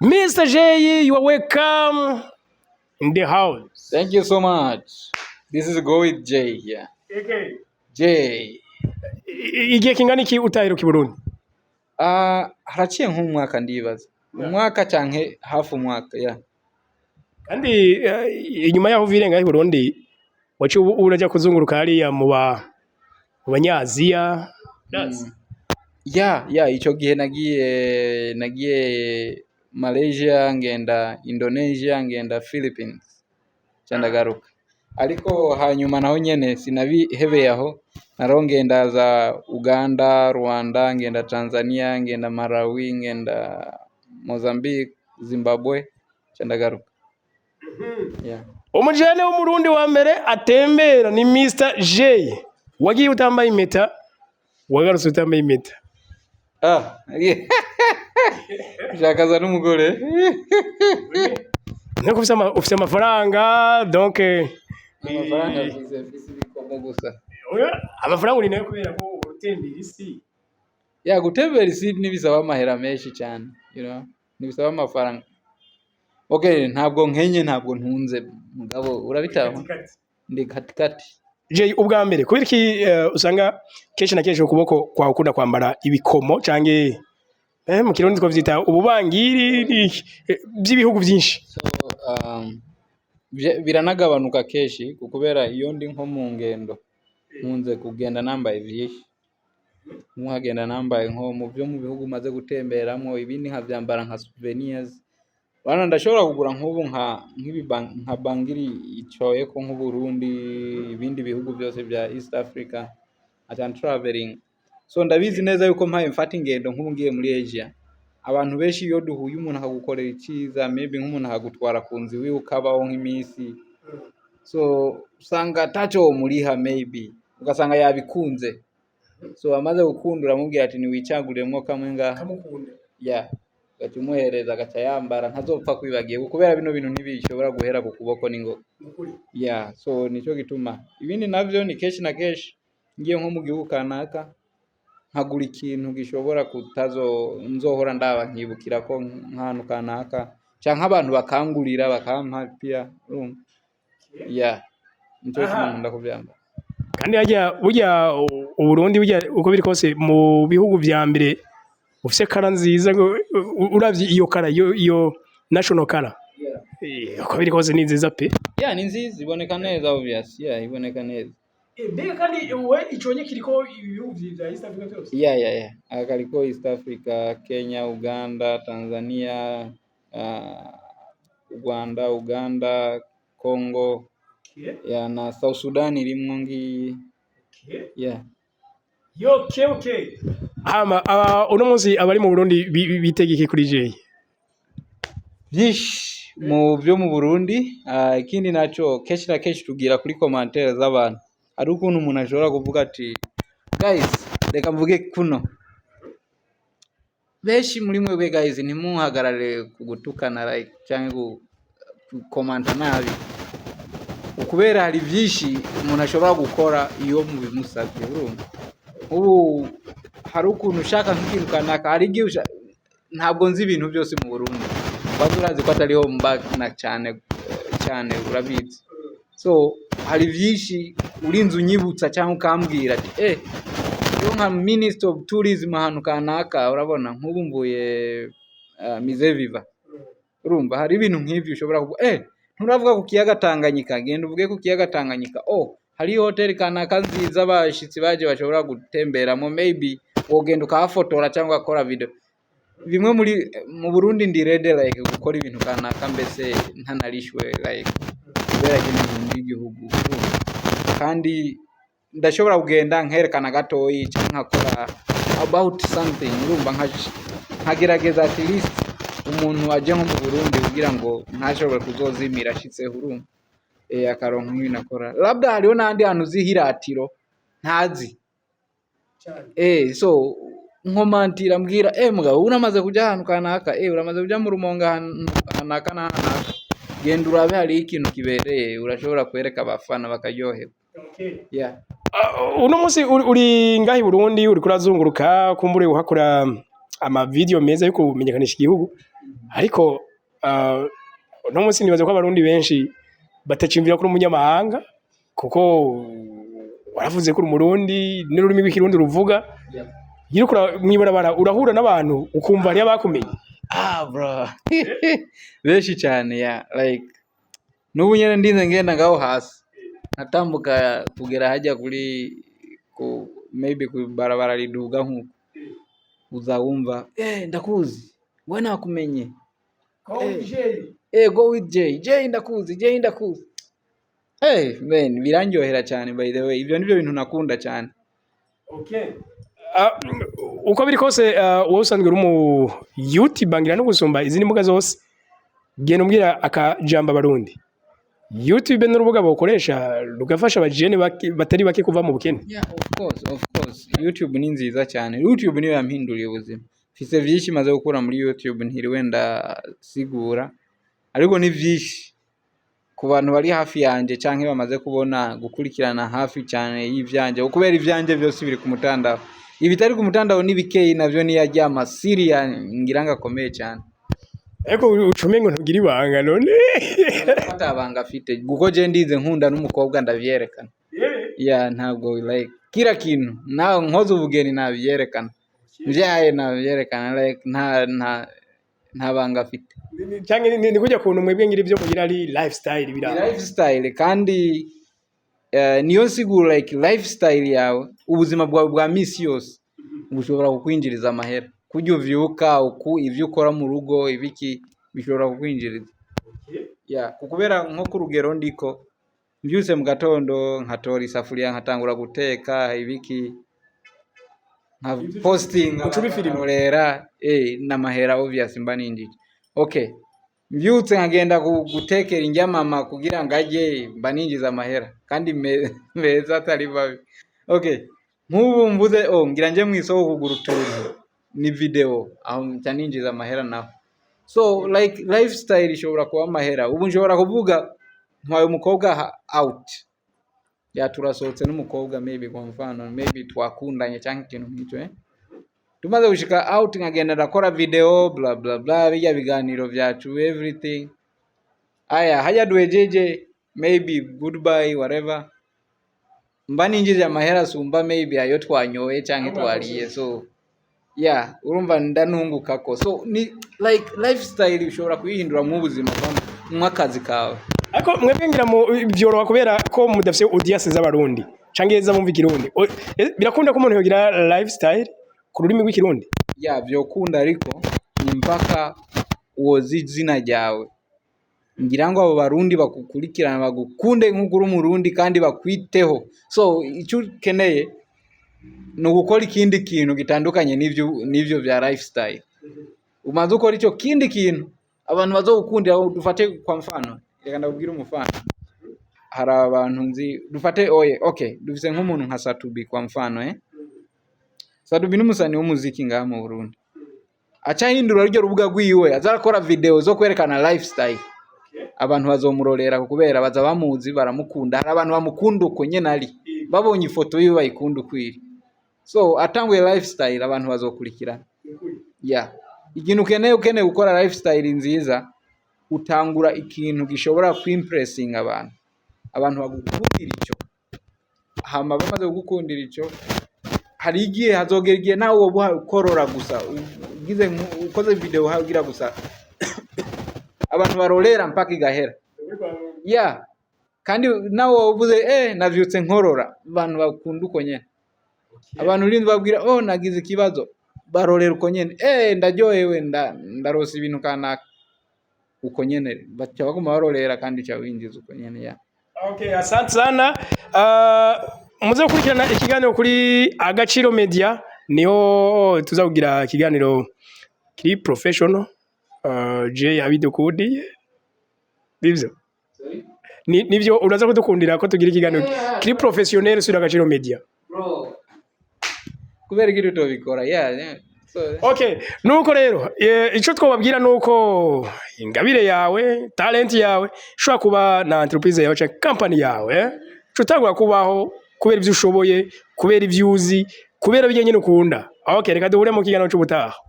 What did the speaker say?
Mr. J, you are welcome in the house. Thank you so much. This is Go with J here. Okay. J. Igihe kingana iki utaheruka i Burundi? Ah, haraciye nk'umwaka ndibaza. Umwaka canke hafi umwaka, yeah. Kandi inyuma yaho uviriye ngaho i Burundi, waciye uraja kuzunguruka hariya mu banyaziya. Yeah, ico gihe nagiye Malaysia, ngenda Indonesia, ngenda Philippines. Ca ndagaruka. Ariko hanyuma naho nyene sinabihebeye aho, narongeye ndaza Uganda, Rwanda, ngenda Tanzania, ngenda Malawi, ngenda Mozambique, Zimbabwe, ca ndagaruka. Yeah. Umujene w'Umurundi wa mbere atembera ni Mr. J. Wagiye utambaye impeta, wagarutse utambaye impeta. Ah, shakaza n'umugore. Nkuko ufise amafaranga, donc Amafaranga mfise ibikomo gusa. Oya, amafaranga uri nayo kubera ko utembera isi. Ya, gutembera isi ntibisaba amahera menshi cyane, ntibisaba amafaranga. Okay, ntabwo nkenye, ntabwo ntunze, mugabo urabitaba ndi katikati. Jay, ubwa mbere kubera iki usanga kenshi na kenshi ukuboko kwawe ukunda kwambara ibikomo canke mu Kirundi twavyita ububangiri by'ibihugu byinshi? So biranagabanuka kenshi kubera iyo ndi nko mu ngendo nkunze kugenda nambaye vyinshi, nkagenda nambaye nko mu byo mu bihugu maze gutemberamwo, ibindi nkavyambara nka souvenirs. Bana ndashobora kugura nk'ubu nka nk'ibi nka bangiri icoyeko nk'Uburundi, ibindi bihugu byose bya East Africa ati I'm traveling. So ndabizi neza yuko mpaye mfata ingendo nk'ubu ngiye muri Asia, abantu benshi iyo duhuye, umuntu akagukorera iciza, maybe nk'umuntu akagutwara ku nzu iwiwe ukabaho nk'iminsi, so usanga ataco womuriha, maybe ugasanga yabikunze. So amaze gukunda uramubwira ati niwicaguremwo kamwe ngaha, ya, ugaca umuhereza agaca yambara, ntazopfa kwibagiye kubera bino bintu ntibishobora guhera ku kuboko n'ingoga. Ya, so nico gituma ibindi navyo ni kenshi na kenshi ngiye nko mu gihugu kanaka nkagura ikintu gishobora kutazo nzohora ndaba nkibukira ko nk'ahantu kanaka, canke abantu bakangurira bakampa pia, urumva, ya, nico gituma nkunda kuvyambara. Kandi harya burya Uburundi burya uko biri kose mu bihugu vya mbere ufise color nziza, ngo uravye iyo color, iyo national color, uko biri kose ni nziza pe. Ya, ni nziza, iboneka neza, obvious, ya, iboneka neza. Mbega kandi we iconye kiriko ibihugu vya East Africa vyose? Ya, aka kariko East Africa: Kenya, Uganda, Tanzania, Rwanda, Uganda, Congo, ya, na South Sudan irimwo ngiyi, yeah. Yo, okay. Hama uno munsi abari mu Burundi bitega iki kuri Jay? Byinshi mu byo mu Burundi. Ikindi naco kenshi na kenshi tugira kuri commentaire z'abantu, hari ukuntu umuntu ashobora kuvuga ati guys, reka mvuge kuno, benshi muri mwebwe guys ntimuhagarare ku gutukana like canke gukomanta nabi, kubera hari byinshi umuntu ashobora gukora iyo mubimusabye. Urumva ubu hari ukuntu ushaka nk'ikintu kanaka, hari igihe ntabwo nzi ibintu byose mu Burundi, waza urazi ko atariho mba na cyane cyane, urabizi. So hari byinshi urinze unyibutsa cyangwa ukambwira ati iyo nka minister of tourism ahantu kanaka, urabona nk'ubu mvuye Musée Vivant, urumva hari ibintu nk'ivyo ushobora kuvuga: nturavuga ku kiyaga Tanganyika, genda uvuge ku kiyaga Tanganyika. Oh, hari hoteli kanaka nziza abashitsi baje bashobora gutemberamo, maybe wogenda ukahafotora cyangwa ugakora video. Bimwe muri mu Burundi ndi ready like gukora ibintu kanaka mbese ntanarishwe, like kubera nyine nkunda igihugu, kandi ndashobora kugenda nkerekana gatoyi cyangwa nkakora about something, urumva nkagerageza at least umuntu aje nko mu Burundi kugira ngo ntashobore kuzozimira ashitseho, urumva, akaronka nk'ibintu akora. Labda hariho n'ahandi hantu uzi hiratiro ntazi, so nkomantira mbwira: mugabo uramaze kuja ahantu kanaka, uramaze kuja mu Rumonge ahantu kanaka na hanaka, genda urabe hariho ikintu kibereye urashobora kwereka abafana bakaryoherwa, yeah. Uno munsi uri ngaha i Burundi, uriko urazunguruka, kumbure uhakora ama video meza yo kumenyekanisha igihugu. Ariko uno munsi nibaza ko Abarundi benshi bataciyumvira ko uri umunyamahanga, kuko waravuze ko uri Umurundi n'ururimi rw'Ikirundi ruvuga. Iyo uriko mw'ibarabara urahura n'abantu ukumva hariyo abakumenye? Ah bro, benshi cyane, yeah. Like n'ubu nyene ndinze ngenda ngaho hasi, nkatambuka kugera hajya kuri ku maybe ku barabara riduga, nkuko uza wumva: "Eh, ndakuzi we, nakumenye, eh, go with Jay, Jay ndakuzi, Jay ndakuzi." Hey man, birandyohera cyane. By the way, ibyo nibyo bintu nakunda cyane. Okay. Uko biri kose, wowe usanzwe uri umu YouTuber ngira no gusumba izindi mbuga zose. Genda umbwira akajambo Abarundi. YouTube n'urubuga bokoresha rugafasha abajene batari bake kuva mu bukene? Yeah, of course, of course. YouTube ni nziza cyane. YouTube niyo yampinduriye ubuzima. Mfise vyinshi maze gukura muri YouTube ntiriwe ndasigura, ariko ni vyinshi ku bantu bari hafi yanje canke bamaze kubona gukurikirana hafi cyane y'ivyanje, kubera ivyanje vyose biri ku mutandao. Ibitari ku mutandao ni bikeyi, navyo niyo aryama siriya ngira ngo akomeye cyane. Ariko ucume ngo ntugira ibanga none. Atabanga afite, kuko je ndize nkunda n'umukobwa ndavyerekana. Yeah, ntabwo like kila kintu nawe nkoze ubugeni nabyerekana, mbyaye nabyerekana, like nta banga afite. Canke ni kurya kuntu mwebwe ngira ivyo mugira ari lifestyle Ni biraba. lifestyle kandi niyo nsiguro. Like lifestyle yawe, ubuzima bwawe bwa misi yose bushobora kukwinjiriza amahera. Kurya uvyuka, uku ivyo ukora mu rugo, ibiki bishobora kukwinjiriza. Yeah, kubera nko ku rugero ndiko mbyutse mu gatondo nkatora isafuriya nkatangura guteka ibiki, nka posting, Uca ubifilima. Nkarorera n'amahera obvious mba ninjije. Okay, mbyutse nkagenda gutekera indya mama kugira ngo arye, mba ninjiza amahera kandi meza atari mabi. Okay, nk'ubu mvuze: "Oh, ngira nje mu isoko kugura utuntu", ni video aho nca ninjiza amahera naho. So like lifestyle ishobora kuba amahera. Ubu nshobora kuvuga ntwaye umukobwa out ya, turasohotse n'umukobwa, maybe kwa mfano, maybe twakundanye cyangwa ikintu nk'icyo, eh? Tumaze gushika out nkagenda ndakora video, bla bla bla, bijya biganiro vyacu, everything. Aya hajya duhejeje, maybe goodbye, whatever, mba ninjije amahera asumba maybe ayo twanyoye canke twariye. So yeah, urumva ndanungukako. So ni like lifestyle ushobora kuyihindura mu buzima mw'akazi kawe. Ariko mwebwe ngira mu vyoroha kubera ko mudafise audience z'Abarundi canke z'abumva Ikirundi. Birakunda ko umuntu yogira lifestyle ku rurimi rw'Ikirundi? Ya, vyokunda, ariko ni mpaka woza izina ryawe ngira ngo abo Barundi bakukurikirana bagukunde nk'uko uri Umurundi kandi bakwiteho. So icyo ukeneye ni ugukora ikindi kintu gitandukanye n'ivyo vya lifestyle. Umaze ukora icyo kindi kintu, abantu bazogukundira. Dufate kwa mfano, reka ndakubwire umufano. Hari abantu nzi, dufate oye, okay, dufise nk'umuntu nka Satubi kwa mfano, eh? Satubi n'umusani w'umuziki ngaha mu Burundi, aca ahindura ruryo rubuga rwiwe aza arakora video zo kwerekana lifestyle. Abantu bazomurorera kubera baza bamuzi, baramukunda. Hari abantu bamukunda uko nyene ari, babonye ifoto yiwe bayikunda uko iri. So atanguye lifestyle, abantu bazokurikirana. Yeah, ikintu ukeneye gukora lifestyle nziza, utangura ikintu gishobora kwimpressinga abantu, abantu bagukundira ico. Hama bamaze kugukundira ico, hari igihe hazogera igihe nawe woba ukorora gusa, ugize ukoze video ugira gusa, abantu barorera mpaka igahera. Yeah, kandi nawe wowe uvuze: "Eh, navyutse nkorora", abantu bakunda uko nyene. Abantu urinze babwira: "Oh, nagize ikibazo", barorera uko nyene. "Eh, ndaryohewe, ndarose ibintu kanaka", uko nyene baca baguma barorera kandi uca winjiza uko nyene, yeah. Okay, asante sana. Muze gukurikirana ikiganiro kuri Agaciro Media, niho tuza kugira ikiganiro kiri professional. Je yabidukundiye. Nivyo? Nivyo uraza kudukundira ko tugira ikiganiro kiri professionnel sur Agaciro Media? Bro, kubera iki tutobikora? Yeah. So, Okay, nuko rero ico twobabwira nuko ingabire yawe, talent yawe ishobora kuba na entreprise yawe canke company yawe, eh? Utangura kubaho kubera ivyo ushoboye, kubera ivyo uzi, kubera bijye nyene ukunda. Okay, reka duhure mu kiganiro c'ubutaha.